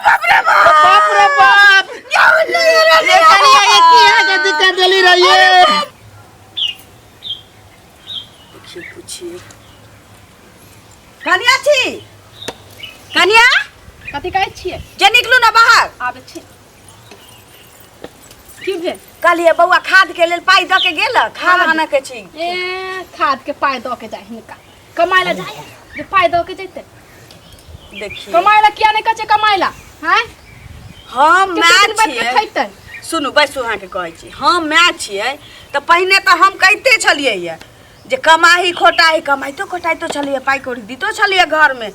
बाप रे बाप, बाप रे बाप। ये कनिया, ये की अहाँ के दिक्कत देली रहिए? देखिए, पूछिए कनिया छी, कनिया। कथी कहै छियै? जे निकलू ना बाहर। आबै छी, की भेल? कहलिए बौआ खाद के लेल पाइ दऽ के गेल, खाद आनऽ के छी। ए, खाद के पाइ दऽ के जाइ? हिनका कमाइ लए जाइ जे पाइ दऽ के जैते? देखिए, कमाइ लए किया नहि कहै छै कमाइ लए? हैं, हम कते माय दिन बैठ के छियै। खैतै? सुनू, बैसू, अहाँके कहै छी। हम माय छियै तऽ पहिने तऽ हम कहिते छलियै यऽ जे कमाही खोटाही, कमाइतो खोटाइतो छलियै, पाइ कौड़ी दितो छलियै घरमे।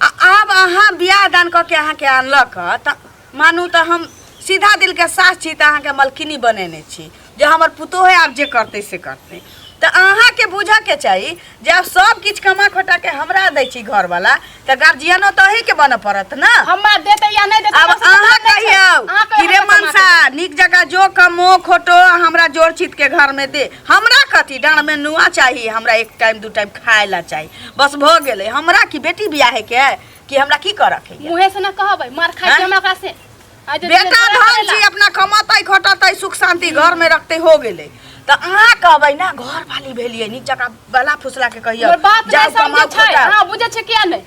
आ आब अहाँ बियाह दान कऽ के अहाँके आनलक हँ तऽ मानू तऽ हम सीधा दिलके सास छी, तऽ अहाँके मलकिनी बनेने छी जे हमर पुतोहे आब जे करतै से करतै। तऽ अहाँके बुझऽके चाही जे आब सब किछु कमा खोटा के हमरा दै छी घरवाला, तऽ गार्जियनो तऽ अहीँके बनऽ पड़त ने। हमरा देतै या नहि देतै, आब हमरा से अहाँ मतलब नहि छै। कहियौ अहाँ कि रे कहियौ हमरा कमा मनसा, नीक जकाँ जो कमो खोटो, हमरा जोर चित के घर में दे। हमरा कथी डाँड़ में नुआ चाही? हमरा एक टाइम दू टाइम खाय ला चाही, बस भऽ गेलै। हमरा की बेटी बियाहे के कि हमरा की करऽ के के? मुँहे से ना कहबै, मार खाइ हैं? छी हमरा ओकरा से। आ जे बेटा जे धन करेला। छी, अपना कमतै खटतै, सुख शांति घर में रखतै, हो गेलै। तऽ अहाँ कहबै ना, घर वाली भेलियै, नीक जकाँ बला फुसला के कहियौ, हमर बात जाउ नहि समझै कमाउ छै। खोटाउ। अहाँ बुझै छै किया नहि?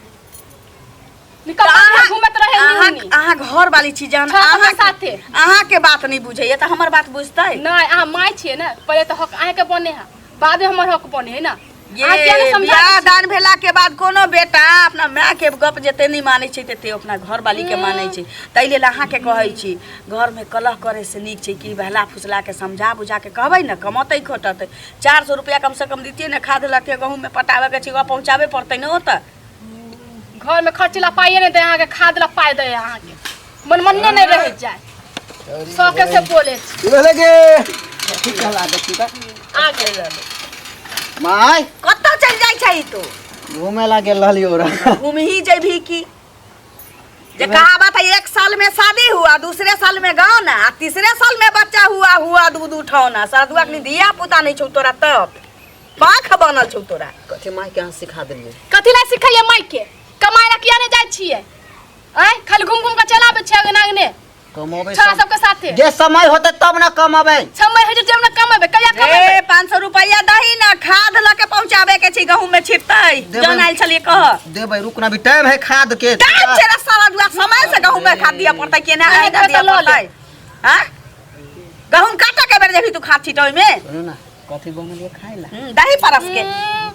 तऽ निकम्मा अहाँ घूमैत रहै अहाँ नी। अहाँ घर वाली छी जहन छह अहाँ साथे। अहाँ के बात नहीं बुझैया तऽ हमर बात बुझतै? नहि, अहाँ माय छियै ने, पहिले तऽ हक अहाँके बने है, बाद में हमर हक बने है ना। अहाँ किया नहि ये समझाबै बियाह छी? दान भेला के बाद कोनो बेटा अपना माय के गप जते नहीं मानै छै तते अपना घर वाली के मानै छै। ताहि लेल अहाँके कहै छी, घरमे कलह करे से नीक छै कि बहला फुसला के समझा बुझा के कहबै ने, कमतै खोटतै 400 रुपया कम से कम दितियै ने। खाद लऽ के गहूँममे पटाबे के छै, ओकरा पहुँचाबे पड़तै ने ओतऽ। घर में खर्च ला पाइए नहीं दे अहाँके, खाद ला पाइ दे अहाँके। मनमन्ने नहीं रह जाए, शौके से बोले छी। की भेलै गे? ठीक कहला, देखी तऽ। आ गेल। माय। कतऽ चलि जाइ छै तू? घूमे ला गेल रहलियो रह। घूम ही जेबही की? जे कहावत है, एक साल में शादी हुआ, दूसरे साल में गाँव ना, आ तीसरे साल में बच्चा हुआ, हुआ दूध उठौना। सरदुआ के धिया पुता नहीं छौ तोरा, तब पाख बनल छौ तोरा। कथी माय के अहाँ सिखा देलियै? कथी ला सिखैये माय के? कमाइ ला किया नहीं जाइ छियै? आँय, खाली घूम घूम के चल आबै छियै अंगना अंगने कमाबै छोरा सबके साथे। जे समय होते तब ना कमाबै। समय होइ छै जब ने कमेबै। कहिया कमेबै? ए, 500 रुपया दही ना, खाद लऽ के पहुँचाबे के छै, गहूम में छिटतै। देबै। जौन आयल छलियै कह। देबै, रुक ना, अभी टाइम है खाद के। टाइम छै रे सारा दुआ, समय से गहूम में खाद दिया पड़तै केना? अरे, आइना दिया तऽ लऽ ले। पड़तै। हाँ, गहूम काटे के बेर जेबही तू खाद छिटै ओहिमे। सुनू ना, कथी बनल खाय ला? दही परस के,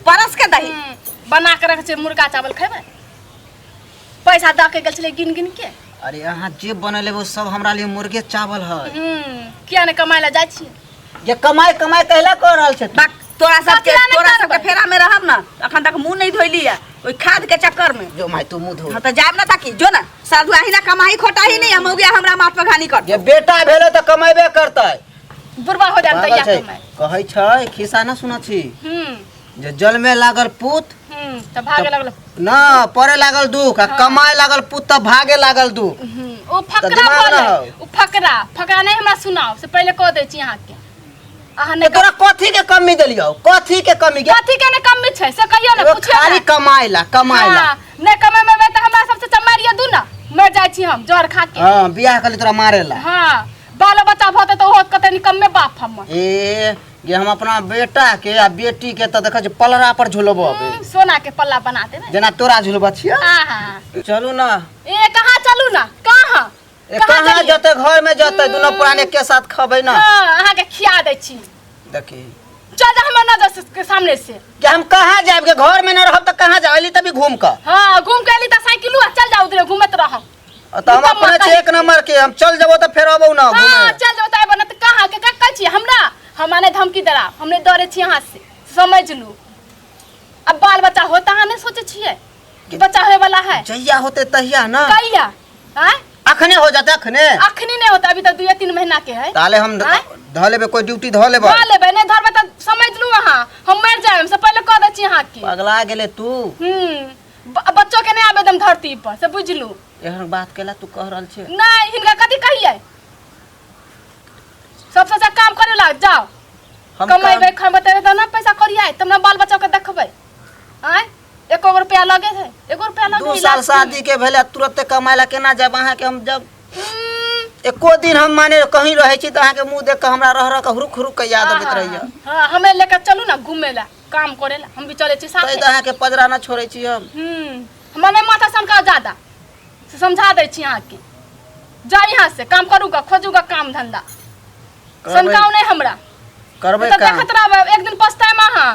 परस के दही। बना के रख छै, मुर्गा चावल खेबै। पैसा दऽ के गेल छलै गिन गिन के। अरे, अहाँ जे बनेले वो सब हमरा लिए मुर्गे चावल है। किया नहि कमाइ लए जाइ छियै? जे कमाई कमाई कहला कह रहल छै तू? बाक तोरा सबके कथी ला नहि तोरा सबके करबै? फेरा में रहब ना, अखन तक मुंह नहीं धोइली है ओहि खाद के चक्कर में। जो माय, तू मुंह धो। हाँ, तऽ जायब ना ताकि जो ना साधु आही ना कमाई खोटाही नहीं, हम गया हमरा माथ पर घानी कर। जे बेटा भेलै तऽ कमेबे करतै। बुढ़बा हो जाए पागल तैया छै। कमाइ। कहै छै खिस्सा ना सुनै छी जे जलमे लागल पुत तऽ भागे लागल। ना पड़े लागल दुख, आ कमाए लागल पुत तऽ भागे लागल दुख। ओ फकरा दिमाग बोले ना हौ। ओ फकरा फकरा नहि हमरा सुनाओ, से पहिले कह दै छी अहाँके। अहाँ तऽ नहि तोरा कथी के कमी देलियौ? कथी के कमी गे? कथी के नहि कमी छै से कहियौ ने। एगो पुछियौ खाली ने। कमाए ला, कमाए ला। हाँ, नहि कमेबै तऽ हमरा सबसे चमारिए दू ना, मर जाइ छी हम जर खा के। हाँ, बियाह कली तोरा मारे ला। हाँ, बालो बच्चा भऽ तऽ ओहो कते निकम्मे बाप हमर। ए ये हम अपना बेटा के आ बेटी के तऽ देखै छी पलरा पर झुलबो अबे। सोना के पल्ला बना देबै। जेना तोरा झुलबा छियै। आहा। चलू ना। ए, कहाँ चलू ना? कहाँ? ए, कहाँ चलिए? जते घर में जते दुनू प्राणी के साथ खबै ना। हाँ, अहाँके खिया दै छी। देखी। चल जा हमर नजर के सामने से। कि हम कहाँ जायब के? घर में न रहब तऽ कहाँ जायब? अली तभी घूम कऽ। हाँ, घूम के अली तऽ साइकिलो आ चल जाउ, उधरे घूमत रहब। तऽ हम निकम्मा अपने छी कहीं एक नंबर के, हम चल जेबो तऽ फेर अबौ ना हाँ, घूमे। चल जाओ तऽ आबऽ, तऽ कहाँ के का कहै छी हमरा? हमरा नहि धमकी देला, हम नहि डरे छी अहाँ से, समझ लू। अब बाल बच्चा होता, अहाँ नहि सोचै छियै कि बच्चा होए वाला है? जहिया होते तहिया ना। कहिया? आँय? अखने हो जाते, अखने। अखनी नहीं होता, अभी तक 2-3 महीना के है। ताले हम आँय? धऽ लेबै, कोई ड्यूटी धऽ लेबै। धऽ लेबै, नहि धरबै तऽ समझ लू अहाँ हम मरि जायब, से पहिले कह दै छी अहाँके। पगला गेले तू। बच्चो के नहि आबे दम धरती पर, से बुझि लू। एहन बात केला तू कह रहल छे? नहीं, हिनका कथी कहियै? सबसे अच्छा काम करे लाग जाओ। हम कमेबै खेबै तब ना पैसा करियाय, तब ना बाल बच्चा के देखबै। आँय? एको गो रुपया लगे है, एको रुपया लगे 2 है साल इलाज के? शादी के भेलै, तुरंते कमाय ला केना जायब अहाँके? हम जब एको दिन हम माने कहीं रहै छी तऽ अहाँके मुँह देख कऽ हमरा रह रह कऽ हुरुक हुरुक कऽ याद अबैत रहैया। हाँ, हमें लेकर चलू ना घूमे ला, काम करे ला, हम भी चले छी तै साथे। तऽ अहाँके पजरा न छोड़ै छी हम। हमरा नहीं माथा सनका ज्यादा से, समझा दै छी अहाँके। जाउ यहाँ से, काम करूगा, खोजूगा काम धंधा। करबै। सनकाउ नहीं हमरा। करबै तऽ काम। देखत रहबै, एक दिन पछताएम अहाँ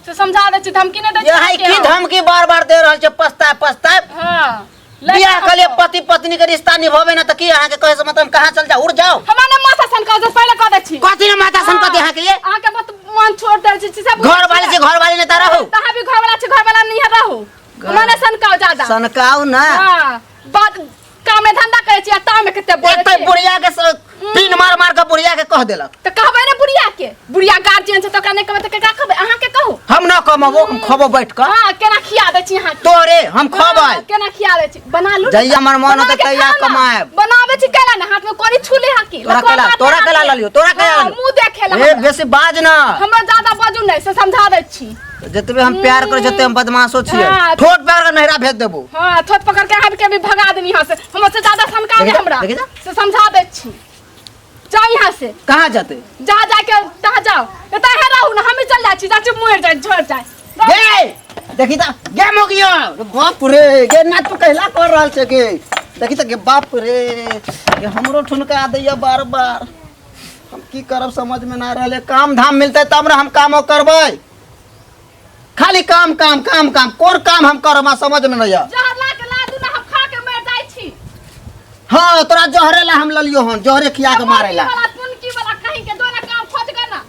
से, समझा दै छी। धमकी नहीं दै छी यही अहाँके की हम। धमकी बार बार दे रहल छै, पछताए पछताए। हाँ, लड़का बियाह के लिए हमको। पति पत्नी के रिश्ता निभावे ना तऽ की अहाँके कहे से मतलब? कहाँ चल जाओ, उड़ जाओ। हमरा नहीं माथा सनकाउ जे, पहिले कह दै छी। कथी ने माथा सनकती अहाँके ये? अहाँके मत मन छोड़ दै छी से। घर वाली छै, घर वाली ने तऽ रहू। तहाँ भी घर वाला छै, घर वाला नहीं रहू। हमरा नहीं सनकाउ ज्यादा। सनकाउ ना। हाँ, बात काम में धंधा करै छी आ तामे कते बोलै एक तऽ छी। बुढ़िया के पिन मार मार के बुढ़िया के कह देलक। तऽ कहबै ने बुढ़िया के, बुढ़िया गार्जियन छै तऽ ओकरा नहि कहबै तऽ केकरा कहबै? अहाँके कहू। हम न कमबो, हम खबो बैठ कऽ। हाँ, केना खिया दै छी अहाँके? तोरे हम खबै। हाँ, केना खिया दै छी? बना लू ने। जहिया हमर मन बना होतै के तहिया खाउ ना। कमाएब। बनाबै छी केला ने हाथ में करी छूले हा की? तोरा लकवा केला मारतै तोरा केला अहाँके। ललियो, तोरा केला हाँ, ललियो। मुँह देखे ला ए हमरा। बेसी बाज ना। हमरा ज्यादा बाजू नहि से, समझा दै छी। जतबे हम प्यार करै छियै, हम बदमाशो छियै। हाँ। ठोट पकड़ के नहिरा भेज देबो। हाँ, ठोट पकड़ के अहाँ के भी भगा देनी यहाँ से। हमरा से ज्यादा सनका देखी नहीं जा, हमरा देखी जा। से, समझा दै छी। जाओ यहाँ से। कहाँ जाते? जा जाके तहाँ जाओ, एतऽ हे रहू ना, हम ही चल जाइ छी। जा छी, मरि जाइ, झड़ जाइ। गे देखी त गे मोगियो, बाप रे, गे ना तू कहला कर रहल छै गे। देखी त गे, बाप रे, गे हमरो ठुनका दैया बार बार। हम की करब समझ में ना रहले। काम धाम मिलते तब ना हम कामो करबै। खाली काम काम काम काम, कोन काम हम करब हमरा समझ में नहीं आ। जहर ला के ला दू ना, हम खा के मर जाइ छी। हाँ, तोरा जहरे ला हम ललियो हन, जहरे खिया के मारे ला। वाला पुनकी वाला कहीं के दोना काम खोज के ना।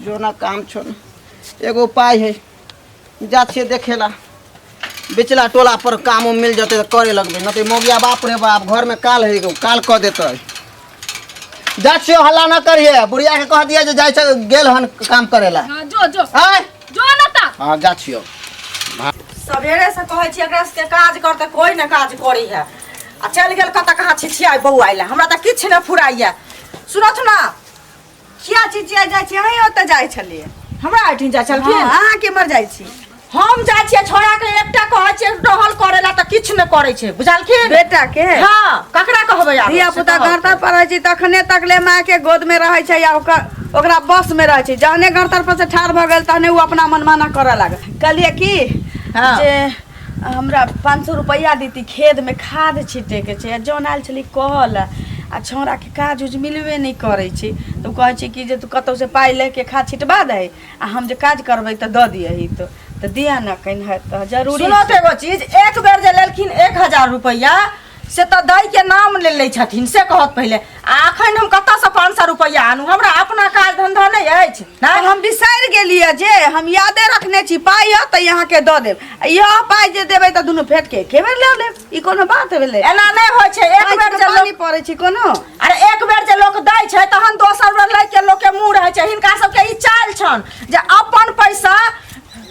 जो ना काम छो ना, एगो उपाय है, जा छियै देखेला बिचला टोला पर, काम उम मिल जतै तऽ करे लगबै, न तऽ मोगिया बाप रे बाप घर में काल है, एगो काल कऽ देतै। जा छियो, हल्ला न करिए। बुढ़िया के कह दिए जे जाइ छै, गेल हन काम करेला। हाँ, जो जो। आय। जो ना ता। हाँ, जा छियो। सवेरे से कहै छी एकरा सबके काज कर तऽ कोई ने काज करै है आ चलि गेल कतऽ कहाँ छिछियाइ बौआइ लए। हमरा तऽ किछु नहि फुराइए। सुनथ ना, किया चिचिया जाइ छी? अहीं ओतऽ जाइ छलियै। हमरा एहिठाम जाइ छलखिन? हाँ, अहाँ केम्हर जाइ छी? हम जाइ छियै छोड़ा के एकटा कहै छियै टहल करे ला तऽ किछु नहि करै छै, बुझलखिन? बेटा के। हँ, ककरा कहबै आब? धिया पुता घर तर पर रहै छै तखने तकले माय के गोद में रहै छै या ओकर ओकरा बस में रहै छै। जहने घर तर पर से ठाढ़ भऽ गेल तहने ओ अपना मनमाना करऽ लागल। कहलियै की जे हमरा 500 रुपैआ देती, खेत में खाद छिटे के छै आ जौन आयल छली कहऽ लए आ छौड़ाके काज उज मिलबे नहि करै छै तऽ ओ कहै छै कि जे तू कतहु से पाइ लऽ के खाद छिटबा दही आ हम जे काज करबै तऽ दऽ दियही, तऽ दिअ ने कनि है तऽ जरूरी। सुनो तऽ एगो चीज, एक बेर जे लेलखिन 1000 रुपैआ से तऽ दै के नाम ले लै छथिन से कहत पहिले। आ अखन हम कतऽसँ 500 रुपैआ आनू? हमरा अपना काज धंधा नहि अछि। नहि, हम बिसरि गेलियै जे हम यादे रखने छी। पाइ यऽ तऽ अहाँके दऽ देब आ इहो पाइ जे देबै तऽ दुनू फेटके एके बेर लऽ लेब। ई कोनो बात भेलै? एना नहि होइ छै। एक बेर जे पानी पड़ै छै कोनो। अरे, एक बेर जे लोक दै छै तहन दोसर बेर लै के लोक के मुँह रहै छै। हिनका सबके ई चालि छनि जे अपन पैसा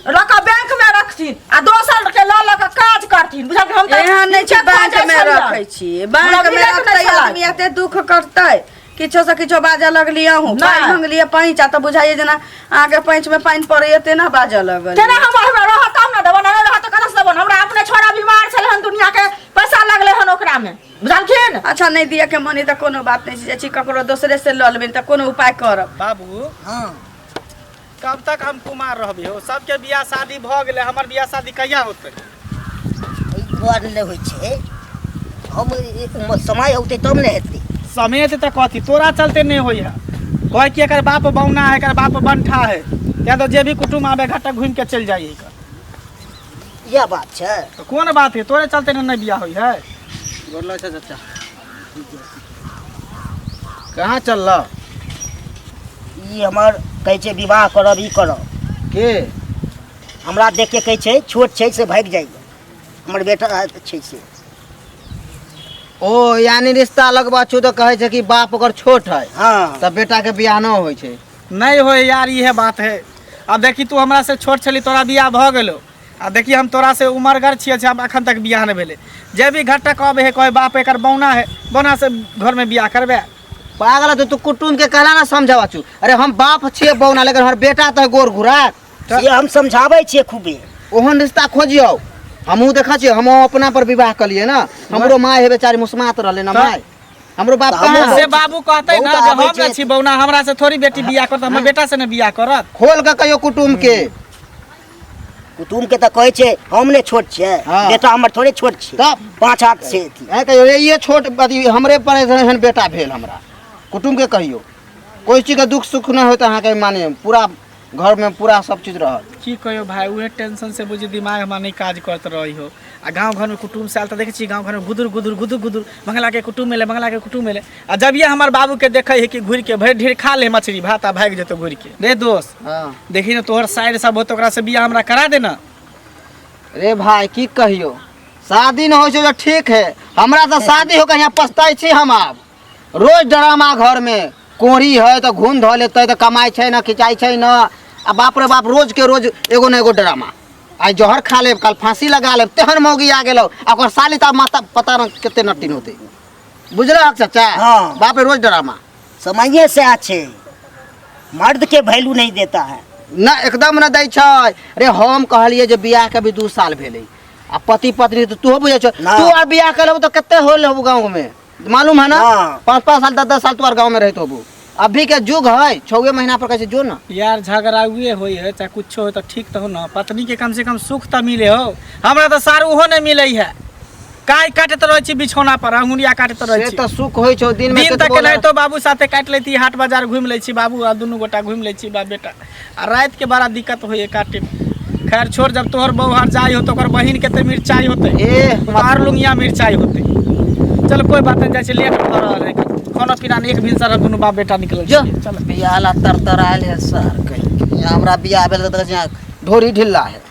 लऽ कऽ बैंक में रखथिन आ दोसर के लऽ लऽ कऽ काज करथिन, बुझल? हम तऽ एहन नहि छै नीचे बैंक खोजै में छलियनि। रखै छी, बैंक हमरा में मिलैत नहि रखतै छलै। आदमी एते दुख करतै? किछो से किछो बाजऽ लगली अहूँ। पाइ नहि। मंगलियै पैंच आ तऽ बुझाइए जेना अहाँके पैंच में पानि पड़ैए तेना बाजऽ लगल। केना हम हमरा रहत तब ने देबन, नहि रहत तऽ कतऽ से देबन? हमरा अपने छोड़ा बीमार छलै हन, दुनिया के पैसा लगलै हन ओकरा में, बुझलखिन? अच्छा, नहि दिअ के मन अइ तऽ कोनो बात नहि छै, जाइ छी ककरो दोसरे से लऽ लेबै तऽ कोनो उपाय करब। बाबू। हाँ। कब तक हम कुमार रहबे हो? सबके बियाह शादी भऽ गेलै, हमर बियाह शादी कहिया होतै? एहि दुआरे नहि होइ छै, हम समय औतै तब ने हेतै। समय एतै तऽ कथी? तोरा चलते नहि होइ है। कहै कि एकर बाप बौना है, एकर बाप बंठा है, तें तो जे भी कुटुम आबे घाटा घूमि के चलि जाइ एकर। इएह बात छै। तऽ कोन बात है? तोरे चलते ने नहि बियाह होइ है। गोर लगै छै चाचा। कहाँ चलल? ई हमर कहै छै विवाह करब, ई करब। के? हमरा देख के कहै छै छोट छै से भागि जाइए, हमर बेटा छै से। ओ यानी रिश्ता लगबा छु तऽ कहै छै कि बाप ओकर छोट है। हाँ। तऽ बेटा के बियाह न होइ छै। नहीं होय यार, इहे बात है। अब देखी, तू हमरा से छोट छली, तोरा बियाह भऽ गेलो, आ देखी हम तोरा से उमरगर छियै, छै हम अखन तक बियाह नहि भेलै। जे भी घटक अबै है कहै बाप एकर बौना है, बौना से घर में बियाह करबे। पागल है तू, तू कुटुम के कहला ना समझावा छु। अरे हम बाप छियै बौना, लेकिन हमर बेटा तऽ गोर घुराक। से हम समझाबै छियै खूबे। ओहन रिश्ता खोजियौ। हमहूँ देखै छियै, हमहूँ अपना पर विवाह कलियै ने, हमरो माय है बेचारी मुसमात रहलै ने माय, हमरो बाप तऽ हमरो कहाँ से बाबू कहते ना बहुत जे आबै हम छै। ना छी बौना, हमरा से थोड़ी बेटी बियाह करत, हमर बेटा से ने बियाह करत। खोल के कहियो कुटुम्ब के। कुटुम के तऽ कहै छै हम ने छोट छियै। हाँ। बेटा हमर थोड़े छोट छै। तब? 5 हाथ छै अथी। ऐं कहियो रे, ये छोट अथी हमरे पर एहन बेटा भेल हमरा। कुटुम्ब के कहियो कोइ चीज के दुख सुख नहि होत अहाँके, माने पूरा घर में पूरा सब चीज रहत। की कहियो भाई, उहे टेंशन से बुझी दिमाग हमरा नहीं काज करत रही हो। आ गाँव घर में कुटुम्ब से आयल तऽ देखै छी गाँव घर में गुदुर गुदुर गुदुर गुदुर, मंगला के कुटुम्ब एलै, मंगला के कुटुम्ब एलै। आ जब ये हमर बाबू के देखै है कि घुरि के भरि ढेर खा ले मछली भात आ भागि जेतौ घुरि के। रे दोस्त, हाँ। देखी ने तोहर साइड सब होत, ओकरा से बियाह हमरा करा दे ना। रे भाई की कहियो, शादी न होइ छै तऽ ठीक है, हमरा तऽ शादी होके यहाँ पछताइ छी हम। आब रोज ड्रामा घर में, कोरी है तऽ घून धऽ लेतै तऽ कमाइ छै न खिंचाइ छै न, आ बाप रे बाप रोज के रोज एगो ने एगो ड्रामा। आइ जहर खा लेब, कल फांसी लगा लेब, तेहन मौगी आ गेलौ। आ ओकर साली तऽ माता पता न कते नटीन होतै, बुझलहक चाचा? हाँ। बाप रे रोज ड्रामा। समये से छै, मर्द के वैल्यू नहीं देता है। न एकदम न दै छै। रे हम कहलियै जे बियाह के भी 2 साल भेलै आ पति पत्नी तऽ तूहो बुझै छौ, ना। तू आर बियाह करबो तऽ कते होल होबू गाँव में, मालूम है ना? हाँ। 5-5 साल 10-10 साल तू आर गाँव में रहत होबू। अभी के युग है, 6 महीना पर कहै छै जो ना। यार झगड़ा उहे होई है चाहे कुछो हो, तऽ ठीक तऽ हो ना, पत्नी के कम से कम सुख तऽ मिले हो। हमरा तऽ सार उहो नहीं मिले है, काय काटैत रहै छी बिछौना पर, अंगुरिया काटैत रहै से छी। तऽ सुख होइ छौ दिन में दिन तक कतबो केनाहितो बाबू साथे काटि लैती, हाट बाजार घुमि लै छी बाबू आ दुनू गोटा घुमि लै छी बाप बेटा, आ राति के बड़ा दिक्कत होइए काटे में। खैर छोड़, जब तोहर बहू हर जाइ हो तो ओकर बहिन के तऽ मिरचाई होतै, ए, आर लुंगिया मिरचाई होतै। चल कोई बात नहीं, जाइ छी लेट भऽ रहल है, खाना पीना नहि, एक भिनसर दुनू बाप बेटा निकलल जो छियै। चल बियाह ला तर तर आयल है सर, कहीं हमरा बियाह भेल तऽ देखै छियै ढोरी ढिल्ला है।